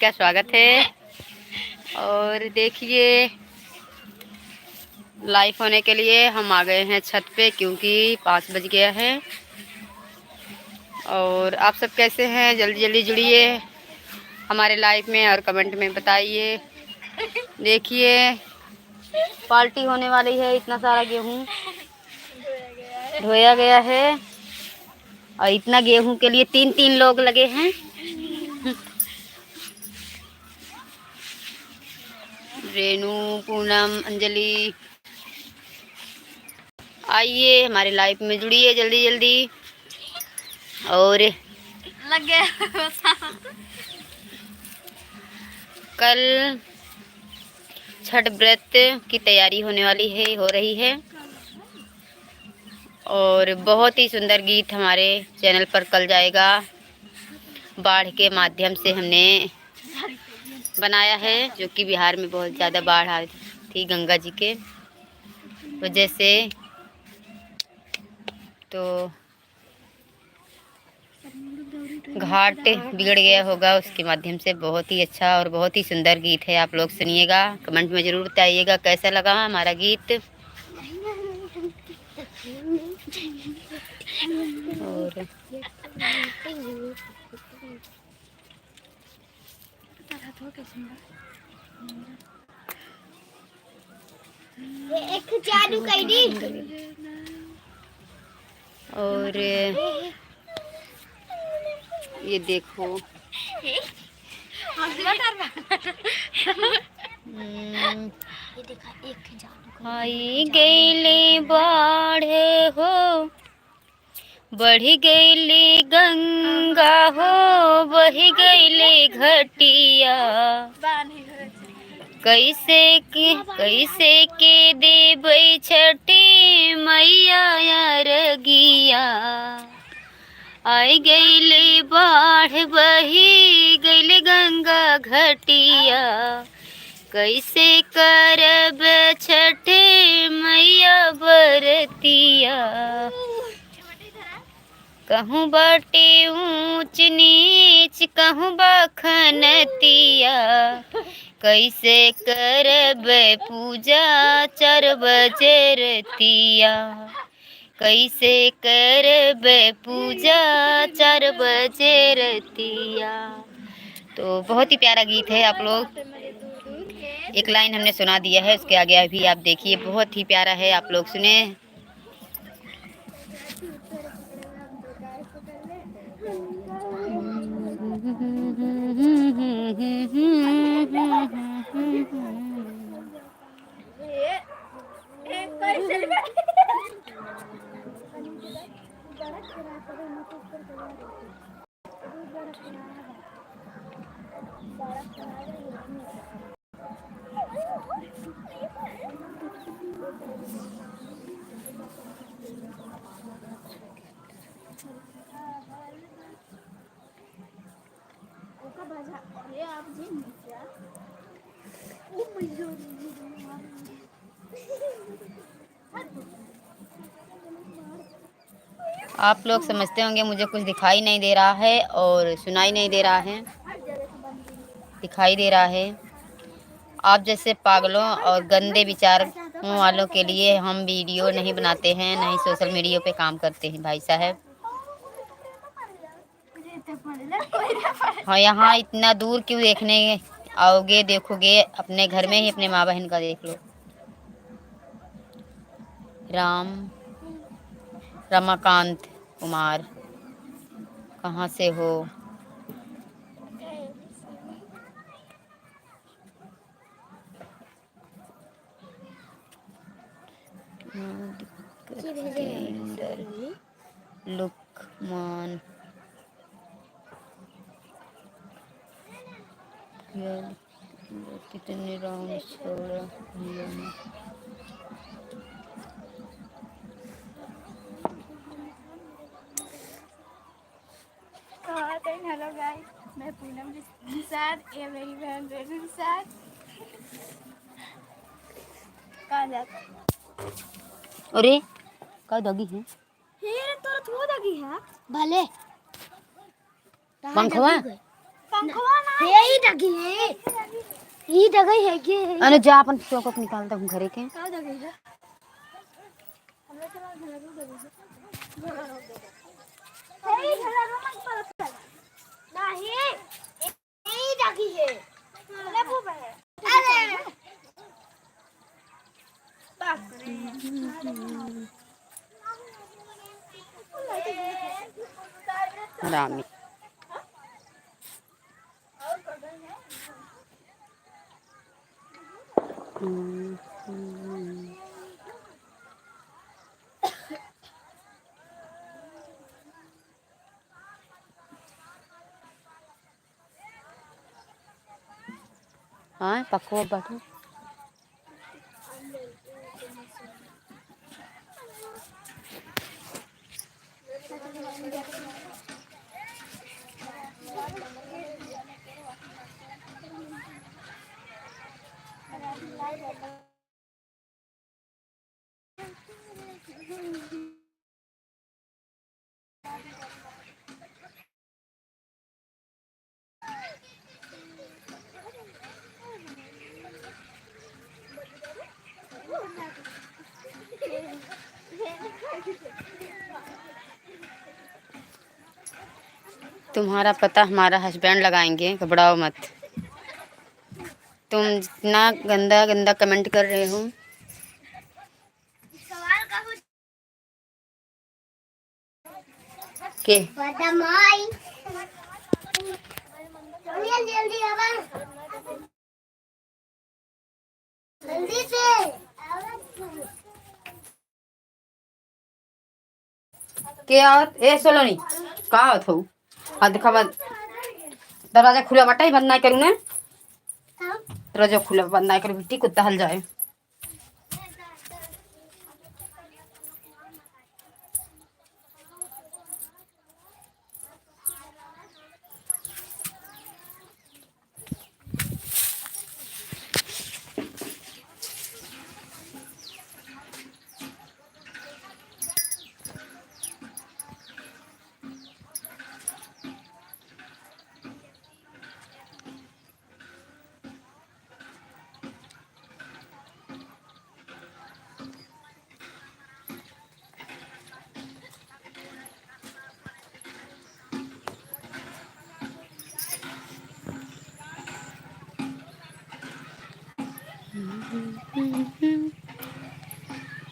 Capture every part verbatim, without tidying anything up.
का स्वागत है। और देखिए, लाइव होने के लिए हम आ गए हैं छत पे, क्योंकि पाँच बज गया है। और आप सब कैसे हैं? जल्दी जल्दी जुड़िए हमारे लाइव में और कमेंट में बताइए। देखिए, पार्टी होने वाली है। इतना सारा गेहूँ ढोया गया है और इतना गेहूँ के लिए तीन तीन लोग लगे हैं। रेनू, पूनम, अंजलि, आइए हमारे लाइव में जुड़िए जल्दी जल्दी। और लग गया। कल छठ व्रत की तैयारी होने वाली है, हो रही है। और बहुत ही सुंदर गीत हमारे चैनल पर कल जाएगा। बाढ़ के माध्यम से हमने बनाया है, जो कि बिहार में बहुत ज़्यादा बाढ़ आई थी गंगा जी के वजह से। तो घाट बिगड़ गया होगा, उसके माध्यम से। बहुत ही अच्छा और बहुत ही सुंदर गीत है। आप लोग सुनिएगा, कमेंट में ज़रूर बताइएगा कैसा लगा हमारा गीत। और एक चालू कर दी। और ये देखो, हम्म, ये देखा, एक जादू कर आई गईले बाढ़ हो, बढ़ी गईले गंगा हो, बही गईले घटिया। कैसे के, कैसे के देबै छठी मैया अरगिया। आई गईले बाढ़, बही गईले गंगा घटिया। कैसे करब छठी मैया बरतिया। कहूँ बाटे ऊँच नीच, कहूँ बा खनतिया। कैसे करब पूजा चार बजे रतिया। कैसे करब पूजा चार बजे रतिया। तो बहुत ही प्यारा गीत है। आप लोग एक लाइन हमने सुना दिया है, उसके आगे अभी आप देखिए, बहुत ही प्यारा है, आप लोग सुने। आप लोग समझते होंगे मुझे कुछ दिखाई नहीं दे रहा है और सुनाई नहीं दे रहा है, दिखाई दे रहा है। आप जैसे पागलों और गंदे विचारों वालों के लिए हम वीडियो नहीं बनाते हैं, नहीं सोशल मीडिया पे काम करते हैं भाई साहब। हाँ, यहाँ इतना दूर क्यों देखने आओगे? देखोगे अपने घर में ही अपने माँ बहन का देख लो। राम, रमाकांत कुमार, कहाँ से हो? हाँ, दिक्कत की भेजे हैं? लुकमान। यार, कितने राउंड छोड़ा भैया ने। तो हेलो गाइस, मैं पूनम निषाद, ये मेरी बहन रेनू निषाद। कहाँ जाता? अरे, का दगी है? हे रे, तोरा थोड़ा दगी है। भले। पंखवा? यही डगी है, यही डगी है, ये है। अरे जा, अपन चौक निकाल दे घरे के। नहीं। यही जाती है। अरे। हरामी। हाँ, पक्को बाटू। तुम्हारा पता हमारा husband लगाएंगे, घबराओ मत। तुम इतना गंदा गंदा comment कर रहे हो। के? जल्दी, जल्दी आवा। जल्दी से। के आवत? ए, सोलोनी, का आवत हो? आ, देखा बा, दरवाजा खुला बाटे, बंद ना करू ने। दरवाजा खुला, बंद ना करू, बिट्टी कुत्ता हल जाए।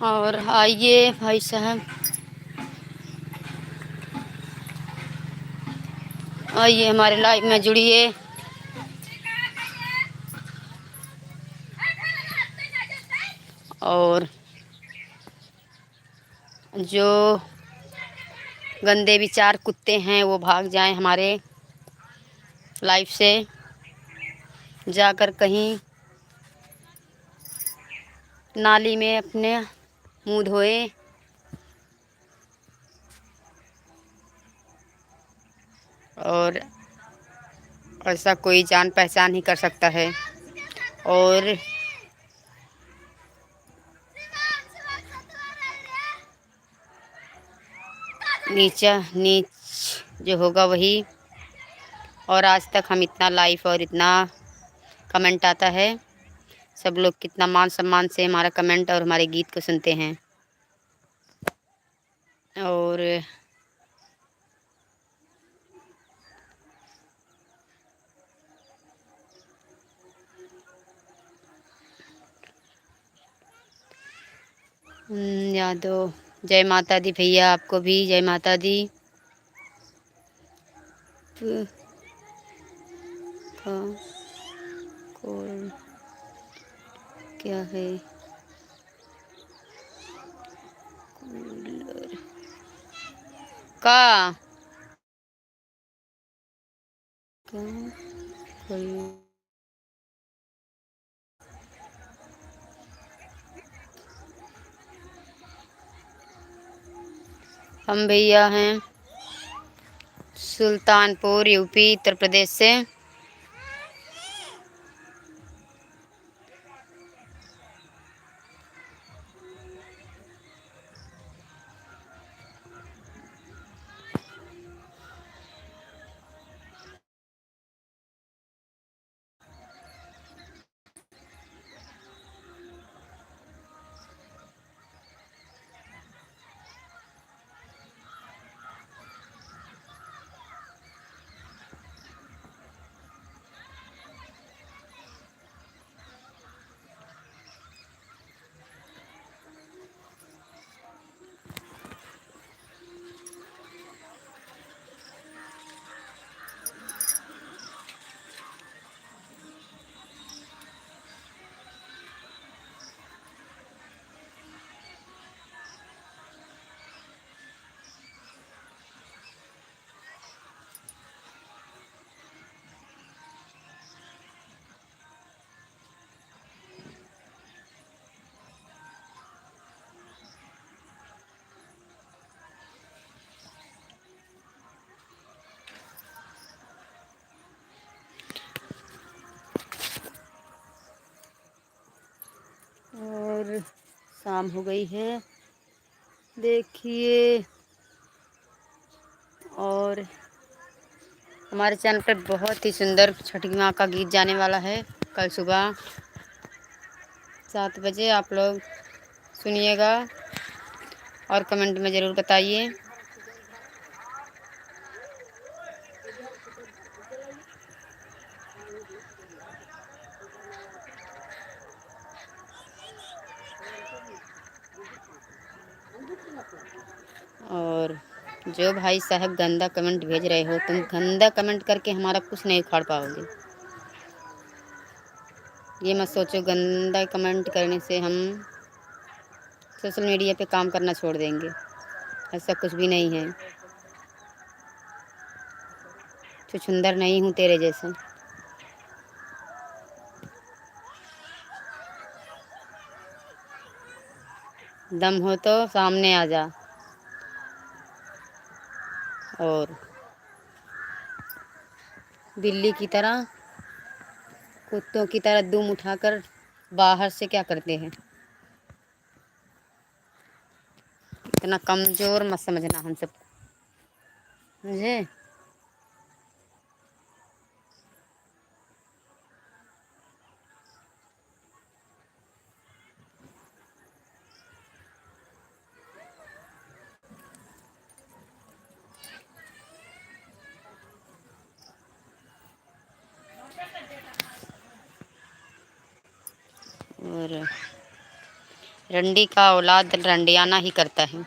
और आइए भाई साहब, आइए हमारे live में जुड़िए। और जो गंदे विचार कुत्ते हैं, वो भाग जाएं हमारे live से, जाकर कहीं नाली में अपने मुंह धोएं। और ऐसा कोई जान पहचान ही कर सकता है। और नीचा नीच जो होगा वही। और आज तक हम इतना live और इतना comment आता है, सब लोग कितना मान सम्मान से हमारा comment और हमारे गीत को सुनते हैं। और हम्म, यादव, जय माता दी भैया, आपको भी जय माता दी। प-, का, कौन, क्या है? कूलर। का? का? कोई हम भैया हैं सुल्तानपुर, यूपी, उत्तर प्रदेश से। शाम हो गई है, देखिए। और हमारे channel पे बहुत ही सुंदर छठी माँ का गीत जाने वाला है कल सुबह सात बजे, आप लोग सुनिएगा और comment में ज़रूर बताइए। और जो भाई साहब गंदा comment भेज रहे हो, तुम गंदा comment करके हमारा कुछ नहीं उखाड़ पाओगे। ये मत सोचो गंदा comment करने से हम social media पे काम करना छोड़ देंगे, ऐसा कुछ भी नहीं है। छुछुंदर नहीं हूँ तेरे जैसे। दम हो तो सामने आ जा। और बिल्ली की तरह, कुत्तों की तरह दुम उठाकर बाहर से क्या करते हैं? इतना कमजोर मत समझना हम सब, समझे? और रंडी का औलाद रंडियाना ही करता है।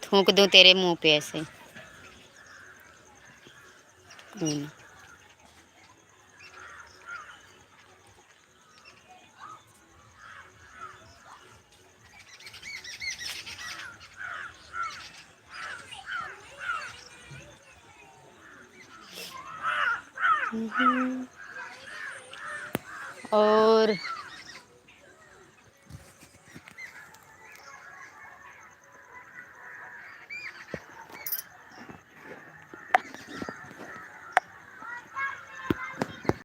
थूक दूँ तेरे मुंह पे ऐसे। हम्म। और